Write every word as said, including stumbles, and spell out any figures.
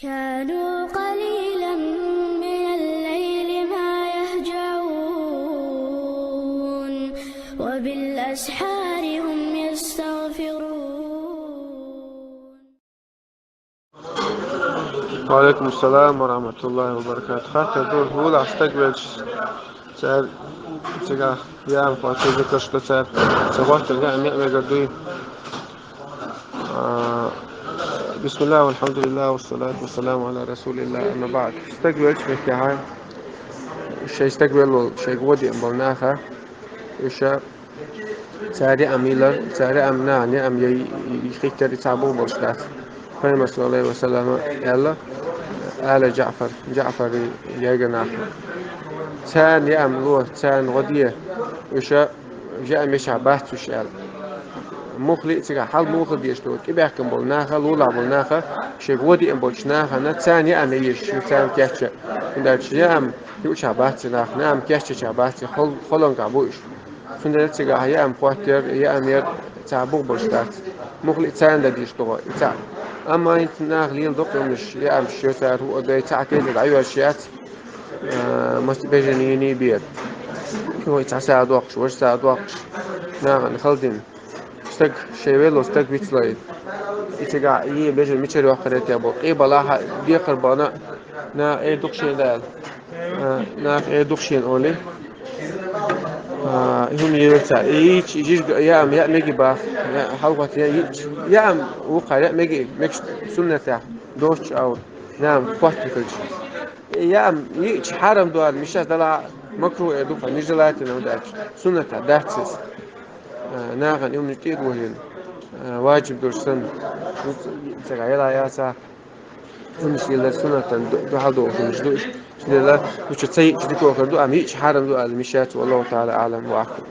كانوا قليلا من الليل ما يهجعون، وبالأسحار هم يستغفرون. وعليكم السلام ورحمة الله وبركاته. Хаттар ду, хӀула стаг велча, цар цигахь яам хӀоттийна, зикарш ду цар, ца хӀоттийна яам яа мегар дуй. А, بسم الله والحمد لله والصلاة والسلام على رسول الله، أما بعد. Стаг велча меттехьа, шайн стаг велла волу, шайга вон деана болу наха, уьш цара яам йиллар, цара яам нахана яам яй, и хиттар, и цхьа бух болуш дац. Пайхамара, саллаллаху Ӏалайхи ва саллама, аьлла, ала Джаъфар, Джаъфаран яйга нах. Царна яам ло, царна гӀо де, уьш яам еча бац уьш аьлла. Муххале а цигахь хьал муха дезаш ду, тӀебаьхкина болу наха, лулахь болу наха, шайга вон деана болчу нахана царна яам яйта езаш ю, царна кечъян. ХӀунда аьлча яам юуча бац и нах, яам кечъеча бац и, хол-, холонкахь бу уьш. Цундела цигахь яам хӀоттор, яам яр цхьа бух болуш дац. Муххале а царна дан дезаш ду гӀо, и цхьаъ. Амма хӀинца наха леладо къеманаш, яамаш ю цара, хӀуъа дай, цхьаъ тезар дӀайоьдуш яц, а, массо а бежана йийна бен. Хьо и цхьа сагӀа доккхуш, важа сагӀа доккхуш, нахана хала дина. Стаг, шайн велла стаг вицлой. И цигахь и бежана мичара йоккхур яра те бо. Къебалахь декхар бахана, наха эр ду-кх шена аьлла. А, наха эр ду-кх шена олий. А, и хӀума елла цара. И йийча, и жижиг яам яа мегий боху. Яа, хьалхо яа йийча, яам вукхара яа мегий, мегаш суннатехь доцуш а ву. Яам хӀоттийна хилча. И яам йийча хьарам ду аьлла, мичахь далахь а, макрухӀ эр ду-кх, нежелательно ду аьлча, суннатехь дац иза. А, нахана и хӀуманаш тӀе а дохийна, а, ваджиб долуш санна, цигахь яла яцахь, хӀуманаш лелар суннатана ду-, дуьхьал долуш хӀуманаш ду уьш. Цундела уьш ца йийча дика хир ду, амма йийча хьарам ду аьлла, мичахь, валлаху таӀала аӀлам ва ахӀкам.